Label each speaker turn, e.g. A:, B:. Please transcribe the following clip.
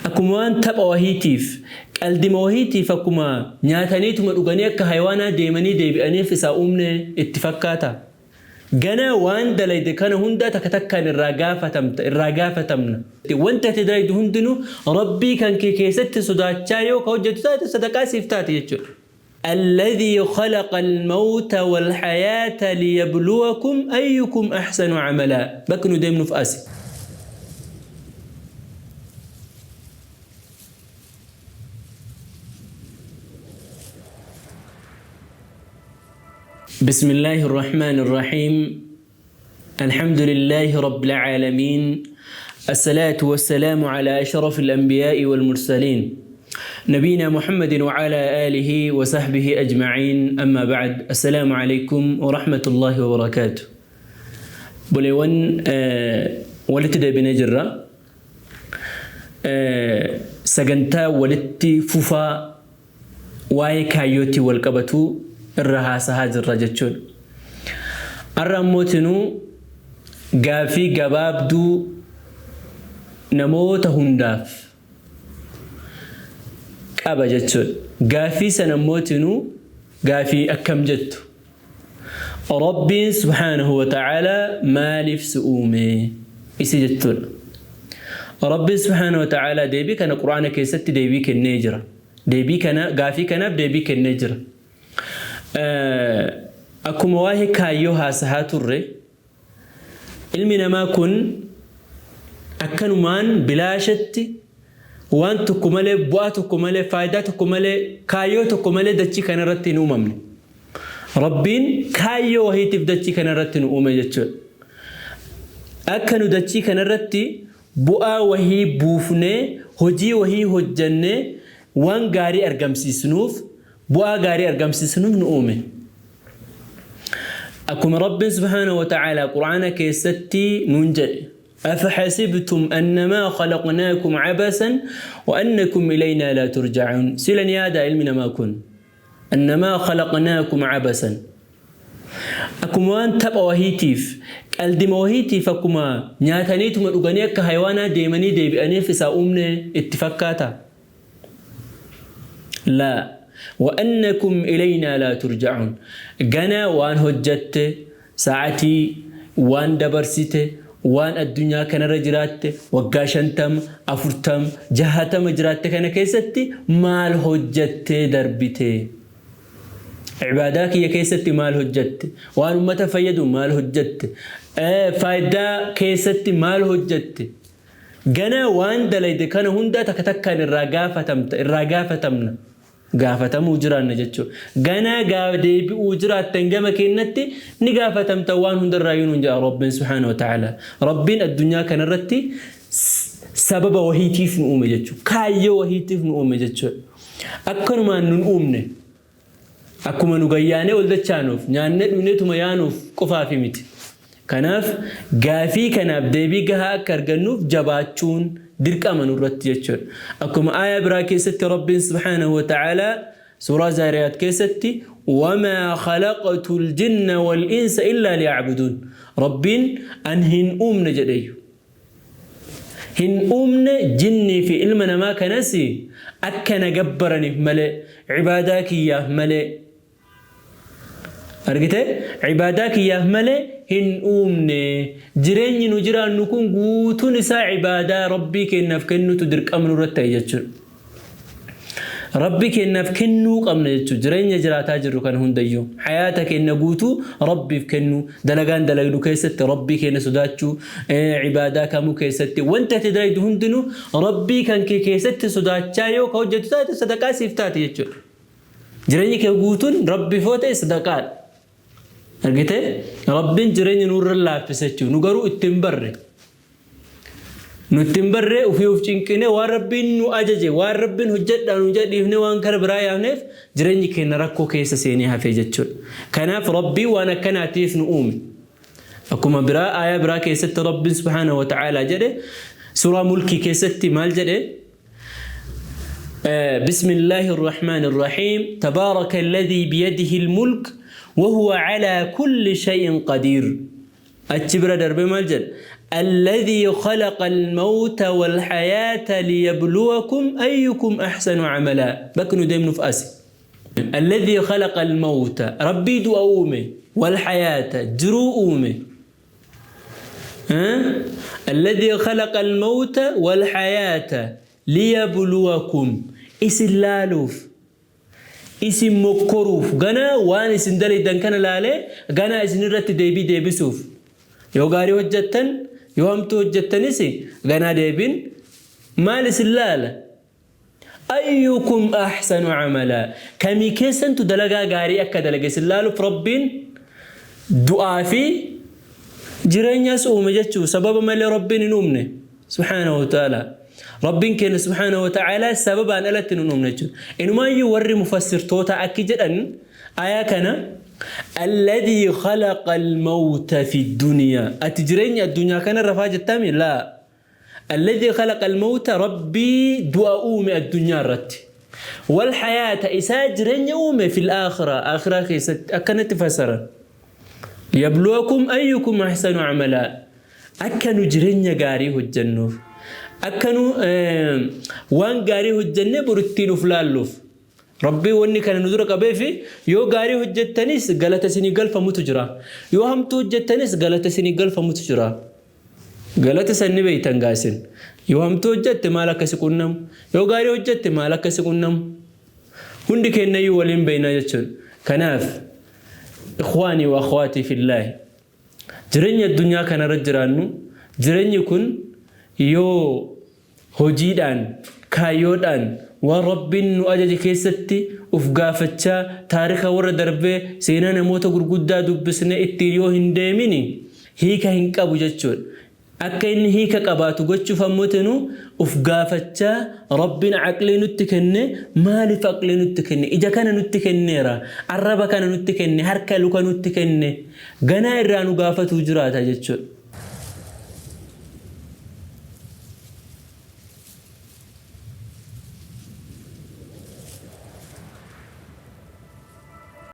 A: Akkuma waan tapha wahiitiif, qaldima wahiitiif akkuma nyaataniituma dhuganii akka haywaanaa deemanii deebi'aniif isaa uumne itti fakkaataa? Ganaa waan dalayde kana hundaa takka takkaan irraa gaafatamta, irraa gaafatamna. Wanti ati dalaydu hundinuu Rabbii kan kee keessatti sodaachaa yoo ka hojjattu taate sadaqaa siif taati jechuudha. Alladhii khalaqa al-mawta wal-hayaata liyabluwakum ayyukum ahsanu amalaa. Bakki nu deemnuuf asi. بسم الله الرحمن الرحيم الحمد لله رب العالمين الصلاة والسلام على أشرف الأنبياء والمرسلين نبينا محمد وعلى آله وصحبه أجمعين أما بعد السلام عليكم ورحمة الله وبركاته بوليون ولت دبنا جرة سجنتا ولت فوفا waa'ee kaayyootiin wal qabatu irra haasahaa jirra jechuudha. Har'a ammootinuu gaaffii gabaabduu namoota hundaaf qaba jechuudha. Gaaffii sana ammootinuu gaaffii akkam jettu. Rabbiin subhaanahu wa ta'aalaa maaliif si uume? Isi jettuudha. Rabbiin subhaanahu wa ta'aalaa deebii kana Qur'aana keessatti deebii kennee jira. Deebii kana gaafii kanaaf deebii kennee jira. Akkuma waa'ee kaayyoo haasahaa turre ilmi namaa kun akkanumaan bilaashatti waan tokko malee bu'aa tokko malee faayidaa tokko malee kaayyoo tokko malee dachii kanarratti hin uumamne. Rabbiin kaayyoo wahiitiif dachii kanarratti nu uume jechuudha. Akka nu dachii kanarratti bu'aa wahii buufnee hojii wahii hojjannee waan gaarii argamsiisnuuf bu'aa gaarii argamsiisnuuf nu uume. Akkuma Rabbiin subhaanahu wa ta'aalaa Qur'aana keessatti nuun jedhe. أفحسبتم أنما خلقناكم عبثا وأنكم إلينا لا ترجعون سلا يادا علمنا ما كن أنما خلقناكم عبثا Akkuma waan tapha wahiitiif, qaldima wahiitiif akkuma nyaataniituma dhuganii akka haywaanaa deemanii deebi'aniif isaa uumne itti fakkaataa? Laa. Wa annakum ilaynaa laa turja'uun. Ganaa waan hojjatte, sa'atii, waan dabarsite, waan addunyaa kanarra jiraatte, waggaa 50, 40, 60 jiraatte kana keessatti maal hojjattee darbite? Ibaadaa kiyya keessatti maal hojjatte? Waan ummata fayyadu maal hojjatte? Faayidaa keessatti maal hojjatte? Ganaa waan dalayde kana hundaa takka takkaan irraa gaafatamta, irraa gaafatamna. Gaafatamuu jiraanna jechuudha. Ganaa gaa deebi'uu jiraattan gama keennatti ni gaafatamta waan hundarraayyuu nuun jedha Rabbiin subhaanahu wa ta'ala. Rabbiin addunyaa kanarratti sababa wahiitiif nu uume jechuudha. Kaayyoo wahiitiif nu uume jechuudha. Akkanumaan nun uumne. Akkuma nu gayyaanee ol dachaanuuf, nyaannee dhugneetuma yaanuuf qofaafi miti. Kanaaf gaafii kanaaf deebii gahaa akka argannuuf jabaachuun dirqama nurratti jechuudha. Akkuma aayaa biraa keessatti Rabbiin subhaanahu wa ta'aalaa suuraa Zaariyaat keessatti wamaa khalaqtul jinna wal insa illaa liya'buduun. Rabbiin an hin uumne jedheeyyu. Hin uumne jinnii fi ilma namaa kanas akka na gabbaraniif malee, ibaadaa kiyyaaf malee. Argitee? Ibaadaa kiyyaaf malee hin uumne. Jireenyi nu jiraannu kun guutuun isaa ibaadaa Rabbii keenyaaf kennuutu dirqama nurratti ta'e jechuudha. Rabbi keenyaaf kennuu qabna jechuudha. Jireenya jiraataa jirru kana hundayyuu. Hayaata keenya guutuu Rabbiif kennuu, dalagaan dalagnu keessatti Rabbii keenya sodaachuu, ibaadaa kamuu keessatti wanti ati dalagdu hundinuu Rabbii kan kee keessatti sodaachaa yoo ka hojjettu taate sadaqaa siif taate jechuudha. Jireenyi kee guutuun Rabbiif yoo ta'e sadaqaadha. Argitee? Rabbiin jireenya nurra laaffise jechuudha. Nu garuu itti hin barre. Nu itti hin barree ufii uf cinqinee waan Rabbiin nu ajaje, waan Rabbiin hojjadhaa nuun jedhe dhiifnee waan kara biraa yaafneef jireenyi keenna rakkoo keessa seenee hafee jechuudha. Kanaaf Rabbiin waan akkanaatiif nu uume. Akkuma biraa aayaa biraa keessatti Rabbiin subhaanahu wa ta'aalaa jedhe suuraa mulkii keessatti maal jedhe? بسم الله الرحمن الرحيم تبارك الذي بيده الملك وهو على كل شيء قدير Achi bira darbee maal jedha? Alladhii khalaqa al-mawta wal-hayaata liyabluwakum ayyukum ahsanu amalaa. Bakki nu deemnuuf asi. Alladhii khalaqa al-mawta, Rabbii du'a uume, wal-hayaata, jiruu uume. Alladhii khalaqa al-mawta wal-hayaata liyabluwakum, isin laaluuf. Isin mokkoruuf, ganaa waan isin dalaydan kana laalee ganaa isin irratti deebii deebisuuf. Yoo gaarii hojjattan, yoo hamtuu hojjattanis ganaa deebiin maal isin laala? Ayyukum ahsanu amalaa. Kamii keessantu dalagaa gaarii akka dalage isin laaluuf Rabbiin du'aa fi jireenyas uume jechuu sababa malee Rabbiin hin uumne. Subhaanahu wa ta'aalaa. Rabbiin keenya subhaanahu wa ta'aalaa sababaan alatti nun uumne jechuudha. Inumaayyuu warri mufassirtootaa akki jedhan ayaa kana alladhii khalaqa al-mawta fi duniyaa. Ati jireenya addunyaa kana rafaa jettaami? Laa. Alladhii khalaqa al-mawta, Rabbii du'a uume addunyaa irratti. Wal hayaata, isaa jireenya uume, fil aakhiraa, aakhiraa keessatti akkanatti fassaran. Liyabluwakum ayyukum ahsanu amalaa. Akka nu jireenya gaarii hojjennuuf, akka nu waan gaarii hojjennee boru ittiin of laalluuf. Rabbiin wanni kana nu dura qabeefi yoo gaarii hojjettanis galata isinii galfamutu jira. Yoo hamtuu hojjettanis galata isinii galfamutu jira. Galata san ni beektan gaa isin. Yoo hamtuu hojjette maal akka si qunnamu, yoo gaarii hojjette maal akka si qunnamu. Hundi keennayyuu waliin beekna jechuudha. Kanaaf ikhwaanii wa akhwaatii fillaahi. Jireenyi addunyaa kanarra jiraannu, jireenyi kun yoo hojiidhaan, kaayyoodhaan, waan Rabbiin nu ajaje keessatti uf gaafachaa, taarika warra darbee, seenaa namoota gurguddaa dubbisnee ittiin yoo hin deemini hiika hin qabu jechuudha. Akka inni hiika qabaatu gochuuf ammoo tenu uf gaafachaa, Rabbiin aqlii nutti kenne, maaliif aqlii nutti kenne? Ija kana nutti kenneera, arraba kana nutti kenne, harka luka nutti kenne, ganaa irraa nu gaafatuu jiraata jechuudha.